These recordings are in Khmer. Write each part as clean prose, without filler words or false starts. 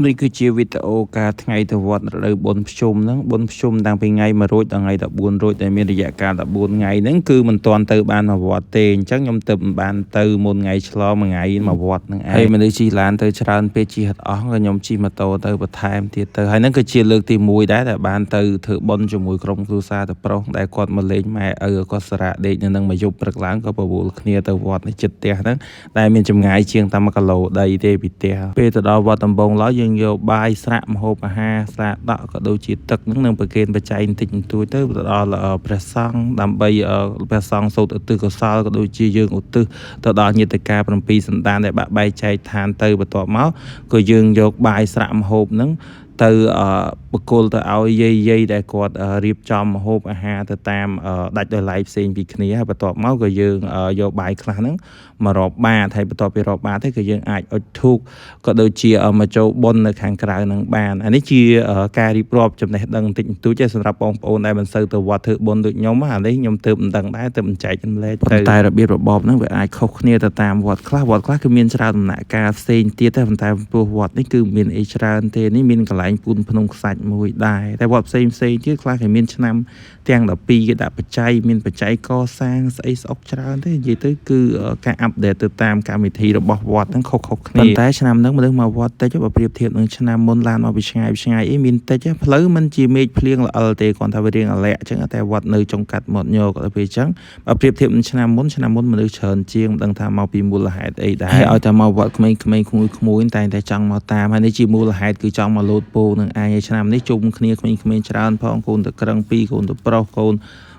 នេះគឺជាវីដេអូការថ្ងៃទៅវត្តរដូវបុណ្យភ្ជុំហ្នឹងបុណ្យភ្ជុំតាំងពីថ្ងៃ1រោចដល់ថ្ងៃ14រោចដែលមានរយៈកាល14ថ្ងៃហ្នឹងគឺមិនទាន់ទៅបានមកវត្តទេអញ្ចឹងខ្ញុំទៅមិនបានទៅមុនថ្ងៃឆ្លងមួយថ្ងៃមកវត្តហ្នឹងឯងហើយមនុស្សជិះឡានទៅច្រើនពេកជិះអត់អស់ក៏ខ្ញុំជិះម៉ូតូទៅបន្ថែមទៀតទៅហើយហ្នឹងគឺជាលើកទី1ដែរដែលបានទៅធ្វើបុណ្យជាមួយក្រុមគ្រួសារទៅប្រុសដែលគាត់មកលេងម៉ែឪគាត់សារៈដេកនៅនឹងមួយយប់ព្រឹកឡើងក៏បបួលគ្នាទៅវត្តនៅជិតផ្ទះហ្នឹងដែលមានចម្ងាយជាងតែ1គីឡូដីទេពីផ្ទះពេលទៅដល់វត្តដំបងឡើយយើងយកបាយស្រាក់ម្ហូបអាហារស្រាដក់ក៏ដូចជាទឹកហ្នឹងនឹងប្រគេនបច្ច័យបន្តិចបន្តួចទៅទៅដល់ព្រះសង្ឃដើម្បីព្រះសង្ឃសូត្រឧទ្ទិសកុសលក៏ដូចជាយើងឧទ្ទិសទៅដល់ញាតិកា7សន្តានដែលបាក់បែកចែកឋានទៅបន្ទាប់មកក៏យើងយកបាយស្រាក់ម្ហូបហ្នឹងទៅបកគលទៅឲ្យយាយយាយដែលគាត់រៀបចំម្ហូបអាហារទៅតាមដាច់ដោយឡែកផ្សេងពីគ្នាហើយបន្ទាប់មកក៏យើងយកបាយខ្លះហ្នឹងមករកបាតហើយបន្ទាប់ពីរកបាតទៅក៏យើងអាចអុជធូបក៏ដូចជាមកចូលបុណ្យនៅខាងក្រៅហ្នឹងបានអានេះជាការរៀបរាប់ចំណេះដឹងបន្តិចបន្តួចសម្រាប់បងប្អូនដែលមិនសូវទៅវត្តធ្វើបុណ្យដូចខ្ញុំអានេះខ្ញុំទើបមិនដឹងដែរទើបមិនចែករំលែកទៅតែរបៀបរបបហ្នឹងវាអាចខុសគ្នាទៅតាមវត្តខ្លះវត្តខ្លះគឺមានច្រើនដំណាក់កាលផ្សេងទៀតតែប៉ុន្តែព្រោះវត្តនេះគឺមានអីច្រើនទេនេះមានកន្លែងពូនភ្នំខ្សាច់មួយដែរតែវត្តផ្សេងផ្សេងទៀតខ្លះគេមានឆ្នាំទាំង12គេដាក់បច្ច័យមានបច្ច័យកសាងស្អីស្អុកច្រើនទេនិយាយទៅគឺការ update ទៅតាមកម្មវិធីរបស់វត្តហ្នឹងខុសៗគ្នាប៉ុន្តែឆ្នាំហ្នឹងមនុស្សមកវត្តតិចបើប្រៀបធៀបនឹងឆ្នាំមុនឡានមកពីឆ្ងាយឆ្ងាយអីមានតិចផ្លូវមិនជាមេឃភ្លៀងល្អិលទេគ្រាន់តែវារៀងអាលាក់អញ្ចឹងតែវត្តនៅចុងកាត់មាត់ញកដល់ពេលអញ្ចឹងបើប្រៀបធៀបនឹងឆ្នាំមុនឆ្នាំមុនមនុស្សច្រើនជាងមិនដឹងថាមកពីមូលហេតុអីដែរហើយឲ្យតែមកវត្តក្មេងៗក្មួយៗតែងតែចង់មកតាមហើយនេះជាមូលហេតុគឺចង់មកលោតពោនឹងឯងឆ្នាំនេះជុំគ្នាក្មេងៗច្រើនផងកូនទៅក្រឹងពីរកូនទៅប្រុសកូន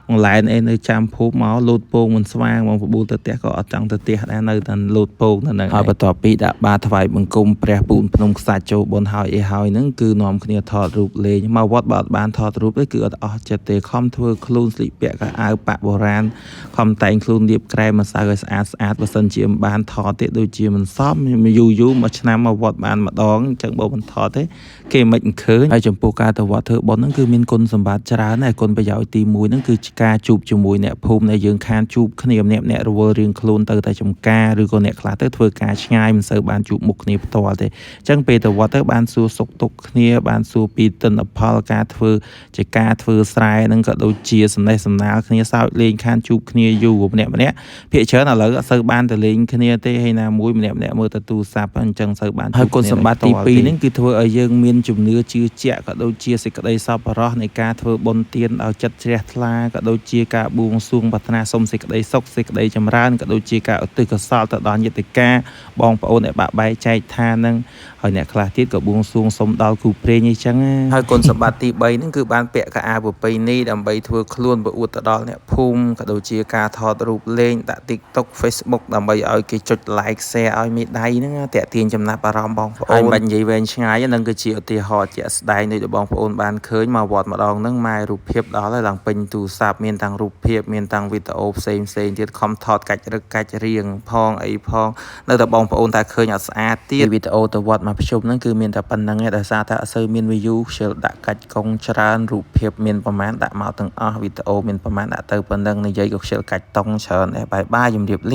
អនឡាញអីនៅចាំភូមិមកលោតពងមិនស្វាងបងប្បួលទៅផ្ទះក៏អត់ចង់ទៅផ្ទះដែរនៅតែលោតពងនៅហ្នឹងហើយបន្ទាប់ពីដាក់បាតថ្វាយបង្គំព្រះពូនភ្នំខ្សាច់ចូលបុណ្យហើយអីហើយហ្នឹងគឺនាំគ្នាថតរូបលេងមកវត្តបើអត់បានថតរូបទេគឺអត់អស់ចិត្តទេខំធ្វើខ្លួនស្លៀកពាក់កៅអៅប៉បុរាណខំតែងខ្លួនលាបក្រែមម្សៅឲ្យស្អាតស្អាតបើសិនជាមិនបានថតទេដូចជាមិនសមយូរយូរមួយឆ្នាំមកវត្តបានម្ដងអញ្ចឹងបើមិនថតទេគេមិនឃើញហើយចំពោះការទៅវត្តធ្វើបុណ្យហ្នឹងគឺមានគុណសម្បត្តិច្រើនហើយគុណប្រយោជន៍ទី1ហ្នឹងគឺការជួបជាមួយអ្នកភូមិដែលយើងខានជួបគ្នាម្នាក់ម្នាក់រវល់រៀងខ្លួនទៅតែចំការឬក៏អ្នកខ្លះទៅធ្វើការឆ្ងាយមិនសូវបានជួបមុខគ្នាផ្ទាល់ទេអញ្ចឹងពេលទៅវត្តទៅបានសួរសុខទុក្ខគ្នាបានសួរពីទិន្នផលការធ្វើជាការធ្វើស្រែហ្នឹងក៏ដូចជាសំណេះសំណាលគ្នាសើចលេងខានជួបគ្នាយូរម្នាក់ម្នាក់ភាគច្រើនឥឡូវអត់សូវបានទៅលេងគ្នាទេហើយណាមួយម្នាក់ម្នាក់មើលទៅទូរស័ព្ទអញ្ចឹងសូវបានហើយគុណសម្បត្តិទី2ហ្នឹងគឺធ្វើឲ្យយើងមានជំនឿជឿជាក់ក៏ដូចជាសេចក្តីសប្បុរសនៃការធ្វើបុណ្យទានដោយចិត្តជ្រះថ្លាក៏ដូចជាការបួងសួងប្រាថ្នាសុំសេចក្តីសុខសេចក្តីចម្រើនក៏ដូចជាការឧទ្ទិសកុសលទៅដល់ញាតិកាបងប្អូនដែលបាក់បែកចែកឋានហ្នឹងហើយអ្នកខ្លះទៀតក៏បួងសួងសុំដល់គ្រូព្រេងអីចឹងហើយគុណសម្បត្តិទី3ហ្នឹងគឺបានពាក់កៅអៅប្រពៃណីដើម្បីធ្វើខ្លួនប្រអួតទៅដល់អ្នកភូមិក៏ដូចជាការថតរូបលេងដាក់ TikTok Facebook ដើម្បីឲ្យគេចុច like share ឲ្យមេដៃហ្នឹងតាក់ទាញចំណាប់អារម្មណ៍បងប្អូនហើយមិនបាច់និយាយវែងឆ្ងាយហ្នឹងគឺជាឧទាហរណ៍ជាក់ស្ដែងដូចបងប្អូនបានឃើញមកវត្តម្ដងហ្នឹងម៉ែរូបភាពដល់ហើយឡើងពេញទូរស័ព្ទមានទាំងរូបភាពមានទាំងវីដេអូផ្សេងផ្សេងទៀតខំថតកាច់រឹកកាច់រៀងផងអីផងនៅតែបងប្អូនតែឃើញអត់ស្អាតទៀតវីដេអូទៅវត្តមកភ្ជុំហ្នឹងគឺមានតែប៉ុណ្្នឹងឯងដោយសារតែអត់សូវមាន view ខ្ជិលដាក់កាច់កងច្រើនរូបភាពមានប្រមាណដាក់មកទាំងអស់វីដេអូមានប្រមាណដាក់ទៅប៉ុណ្្នឹងនិយាយក៏ខ្ជិលកាច់តុងច្រើនដែរបាយបាយជំរាបលា។